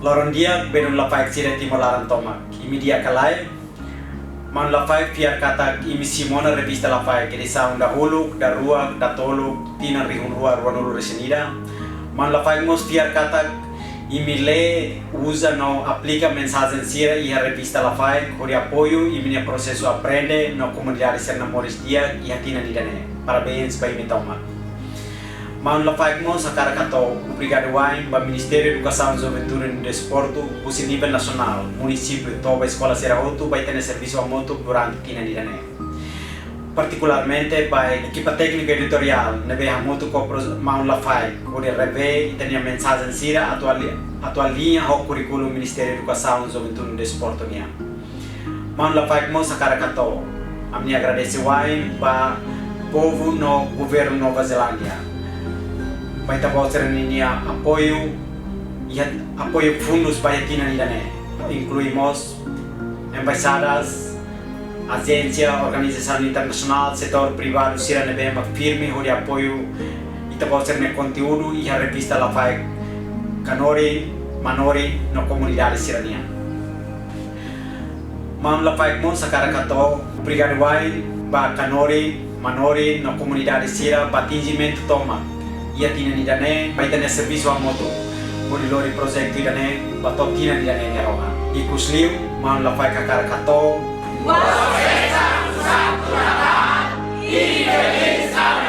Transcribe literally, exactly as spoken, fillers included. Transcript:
Loron di'ak, belun Lafaek sira Timor laran tomak. Imi di'ak ka lae? Maun Lafaek fiar katak imi simu ona revista Lafaek edisaun dahuluk, daruak, datoluk, tinan rihun rua ruanulu resin ida. Maun Lafaek mós fiar katak imi lee, uza no aplika mensajen sira iha revista Lafaek hodi apoiu imi-nia prosesu aprende no komunidade sira-nia moris di'ak iha tinan ida-ne'e. Parabéns ba imi tomak. Maun Lafaek mós hakarak hato'o obrigadu wa'in ba Ministériu Edukasaun, Juventude no Desportu husi nivel nasionál, munisípiu to'o ba eskola sira hotu ba ita-nia servisu hamutuk durante tinan ida-ne'e. Partikularmente ba ekipa tékniku editoriál ne'ebé hamutuk ho pro-, Maun Lafaek hodi revee ita-nia mensajen sira atu ali-, atu aliña ho kurríkulu Ministériu Edukasaun, Juventude no Desportu nian. Maun Lafaek mós hakarak hato'o ami-nia agradese wa'in ba povu no governu Nova Zelándia ba ita-boot sira-nia apoiu, iha apoiu fundus ba iha tinan ida-ne'e, inklui mós embaixadas, ajénsia, organizasaun internasionál, setór privadu sira ne'ebé mak firme hodi apoiu ita-boot sira-nia konteúdu iha revista Lafaek Kanori, Manori no komunidade sira-nian. Maun Lafaek mós hakarak hato'o obrigadu wa'in ba Kanori, Manori no komunidade sira ba atinjimentu tomak iha tinan ida-ne'e ba ita-nia servisu hamutuk hodi lori projetu ida-ne'e ba to'o tinan ida-ne'e nia rohan. Ikusliu, Maun Lafaek hakarak hato'o: Boas festas, Santu Natal, e feliz Ano